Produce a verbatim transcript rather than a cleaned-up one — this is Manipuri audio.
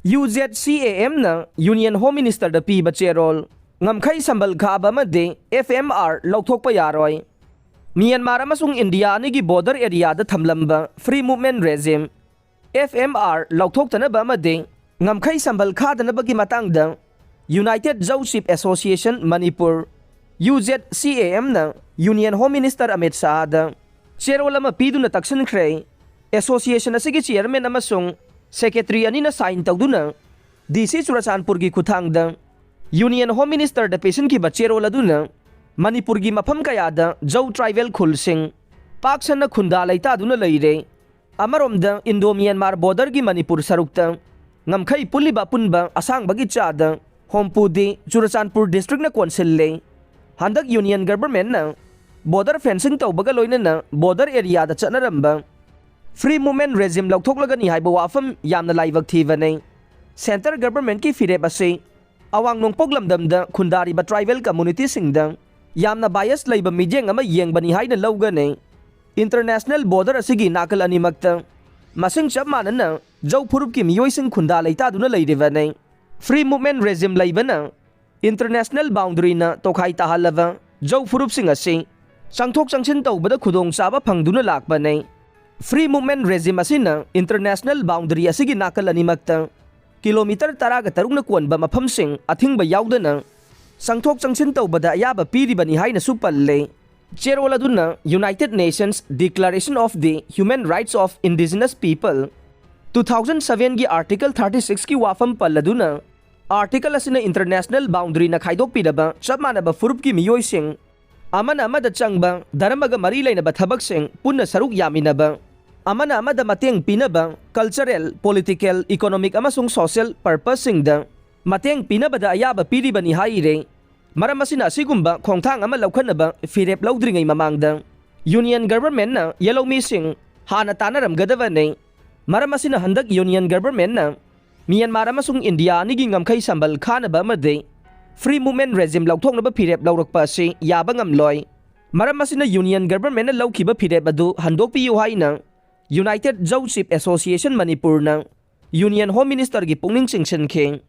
UZCAM ꯅ Union Home Minister ꯗ ꯄꯤꯕ ꯆꯦꯔꯣꯜ꯫ ꯉꯝꯈꯩ ꯁꯝꯕꯜ ꯈꯥꯕ ꯑꯃꯗꯤ FMR ꯂꯧꯊꯣꯛꯄ ꯌꯥꯔꯣꯏ꯫ ꯃ꯭ꯌꯥꯟꯃꯥꯔ ꯑꯃꯁꯨꯡ ꯏꯟꯗꯤꯌꯥ ꯑꯅꯤꯒꯤ border area ꯗ ꯊꯝꯂꯝꯕ Free Movement Regime, FMR ꯂꯧꯊꯣꯛꯇꯅꯕ ꯑꯃꯗꯤ ꯉꯝꯈꯩ ꯁꯝꯕꯜ ꯈꯥꯗꯅꯕꯒꯤ ꯃꯇꯥꯡꯗ United Zo Chief Association Manipur, UZCAM ꯅ Union Home Minister ꯑꯃꯤꯠ ꯁꯥꯍꯗ ꯆꯦꯔꯣꯜ ꯑꯃ ꯄꯤꯗꯨꯅ ꯇꯛꯁꯤꯟꯈ꯭ꯔꯦ꯫ Association ꯑꯁꯤꯒꯤ chairman ꯑꯃꯁꯨꯡ secretary ꯑꯅꯤꯅ sign ꯇꯧꯗꯨꯅ DC ꯆꯨꯔꯆꯥꯟꯄꯨꯔꯒꯤ ꯈꯨꯠꯊꯥꯡꯗ Union Home Minister ꯗ ꯄꯤꯁꯤꯟꯈꯤꯕ ꯆꯦꯔꯣꯜ ꯑꯗꯨꯅ ꯃꯅꯤꯄꯨꯔꯒꯤ ꯃꯐꯝ ꯀꯌꯥꯗ ꯖꯧ tribal ꯈꯨꯜꯁꯤꯡ ꯄꯥꯛ ꯁꯟꯅ ꯈꯨꯟꯗꯥ ꯂꯩꯇꯥꯗꯨꯅ ꯂꯩꯔꯦ꯫ ꯑꯃꯔꯣꯝꯗ Indo Myanmar border ꯒꯤ ꯃꯅꯤꯄꯨꯔ ꯁꯔꯨꯛꯇ ꯉꯝꯈꯩ ꯄꯨꯜꯂꯤꯕ ꯑꯄꯨꯟꯕ ꯑꯁꯥꯡꯕꯒꯤ ꯆꯥꯗ ꯍꯨꯝꯐꯨꯗꯤ ꯆꯨꯔꯆꯥꯟꯄꯨꯔ district ꯅ ꯀꯣꯟꯁꯤꯜꯂꯦ꯫ ꯍꯟꯗꯛ Union Government ꯅ border fencing ꯇꯧꯕꯒ ꯂꯣꯏꯅꯅ border area ꯗ ꯆꯠꯅꯔꯝꯕ Free Movement Regime ꯂꯧꯊꯣꯛꯂꯒꯅꯤ ꯍꯥꯏꯕ ꯋꯥꯐꯝ ꯌꯥꯝꯅ ꯂꯥꯏꯕꯛ ꯊꯤꯕꯅꯤ꯫ Centre Government ꯀꯤ ꯐꯤꯔꯦꯞ ꯑꯁꯤ ꯑꯋꯥꯡ ꯅꯣꯡꯄꯣꯛ ꯂꯝꯗꯝꯗ ꯈꯨꯟꯗꯥꯔꯤꯕ tribal community ꯁꯤꯡꯗ ꯌꯥꯝꯅ bias ꯂꯩꯕ ꯃꯤꯠꯌꯦꯡ ꯑꯃ ꯌꯦꯡꯕꯅꯤ ꯍꯥꯏꯅ ꯂꯧꯒꯅꯤ꯫ International border ꯑꯁꯤꯒꯤ ꯅꯥꯀꯜ ꯑꯅꯤꯃꯛꯇ ꯃꯁꯤꯡ ꯆꯞ ꯃꯥꯟꯅꯅ ꯖꯧ ꯐꯨꯔꯨꯞꯀꯤ ꯃꯤꯑꯣꯏꯁꯤꯡ ꯈꯨꯟꯗꯥ ꯂꯩꯇꯥꯗꯨꯅ ꯂꯩꯔꯤꯕꯅꯤ꯫ Free Movement Regime ꯂꯩꯕꯅ international boundary ꯅ ꯇꯣꯈꯥꯏ ꯇꯥꯍꯜꯂꯕ ꯖꯧ ꯐꯨꯔꯨꯞꯁꯤꯡ ꯑꯁꯤ ꯆꯪꯊꯣꯛ ꯆꯪꯁꯤꯟ ꯇꯧꯕꯗ ꯈꯨꯗꯣꯡꯆꯥꯕ ꯐꯪꯗꯨꯅ ꯂꯥꯛꯄꯅꯤ꯫ Free Movement Regime ꯑꯁꯤꯅ international boundary ꯑꯁꯤꯒꯤ ꯅꯥꯀꯜ ꯑꯅꯤꯃꯛꯇ kilometre ꯇꯔꯥꯒ ꯇꯔꯨꯛꯅ ꯀꯣꯟꯕ ꯃꯐꯝꯁꯤꯡ ꯑꯊꯤꯡꯕ ꯌꯥꯎꯗꯅ ꯆꯪꯊꯣꯛ ꯆꯪꯁꯤꯟ ꯇꯧꯕꯗ ꯑꯌꯥꯕ ꯄꯤꯔꯤꯕꯅꯤ ꯍꯥꯏꯅꯁꯨ ꯄꯜꯂꯦ꯫ ꯆꯦꯔꯣꯜ ꯑꯗꯨꯅ United Nations Declaration of the Human Rights of Indigenous People two thousand seven ꯒꯤ Article thirty six ꯀꯤ ꯋꯥꯐꯝ ꯄꯜꯂꯗꯨꯅ, article ꯑꯁꯤꯅ international boundary ꯅ ꯈꯥꯏꯗꯣꯛꯄꯤꯔꯕ ꯆꯞ ꯃꯥꯟꯅꯕ ꯐꯨꯔꯨꯞꯀꯤ ꯃꯤꯑꯣꯏꯁꯤꯡ, ꯑꯃꯅ ꯑꯃꯗ ꯆꯪꯕ, ꯙꯔꯃꯒ ꯃꯔꯤ ꯂꯩꯅꯕ ꯊꯕꯛꯁꯤꯡ ꯄꯨꯟꯅ ꯁꯔꯨꯛ ꯌꯥꯃꯤꯟꯅꯕ, ꯑꯃꯅ ꯑꯃꯗ ꯃꯇꯦꯡ ꯄꯤꯅꯕ, cultural, political, economic ꯑꯃꯁꯨꯡ social purpose ꯁꯤꯡꯗ ꯃꯇꯦꯡ ꯄꯤꯅꯕꯗ ꯑꯌꯥꯕ ꯄꯤꯔꯤꯕꯅꯤ ꯍꯥꯏꯔꯦ꯫ ꯃꯔꯝ ꯑꯁꯤꯅ ꯑꯁꯤꯒꯨꯝꯕ ꯈꯣꯡꯊꯥꯡ ꯑꯃ ꯂꯧꯈꯠꯅꯕ ꯐꯤꯔꯦꯞ ꯂꯧꯗ꯭ꯔꯤꯉꯩ ꯃꯃꯥꯡꯗ Union Government ꯅ ꯌꯦꯜꯍꯧꯃꯤꯁꯤꯡ ꯍꯥꯟꯅ ꯇꯥꯟꯅꯔꯝꯒꯗꯕꯅꯤ꯫ ꯃꯔꯝ ꯑꯁꯤꯅ ꯍꯟꯗꯛ Union Government ꯅ ꯃ꯭ꯌꯥꯟꯃꯥꯔ ꯑꯃꯁꯨꯡ ꯏꯟꯗꯤꯌꯥ ꯑꯅꯤꯒꯤ ꯉꯝꯈꯩ ꯁꯝꯕꯜ ꯈꯥꯅꯕ ꯑꯃꯗꯤ Free Movement Regime ꯂꯧꯊꯣꯛꯅꯕ ꯐꯤꯔꯦꯞ ꯂꯧꯔꯛꯄ ꯑꯁꯤ ꯌꯥꯕ ꯉꯝꯂꯣꯏ꯫ ꯃꯔꯝ ꯑꯁꯤꯅ Union Government ꯅ ꯂꯧꯈꯤꯕ ꯐꯤꯔꯦꯞ ꯑꯗꯨ ꯍꯟꯗꯣꯛꯄꯤꯌꯨ ꯍꯥꯏꯅ United Zo Chief Association Manipur ꯅ Union Home Ministerꯒꯤ ꯄꯨꯛꯅꯤꯡ ꯆꯤꯡꯁꯤꯟꯈꯤ꯫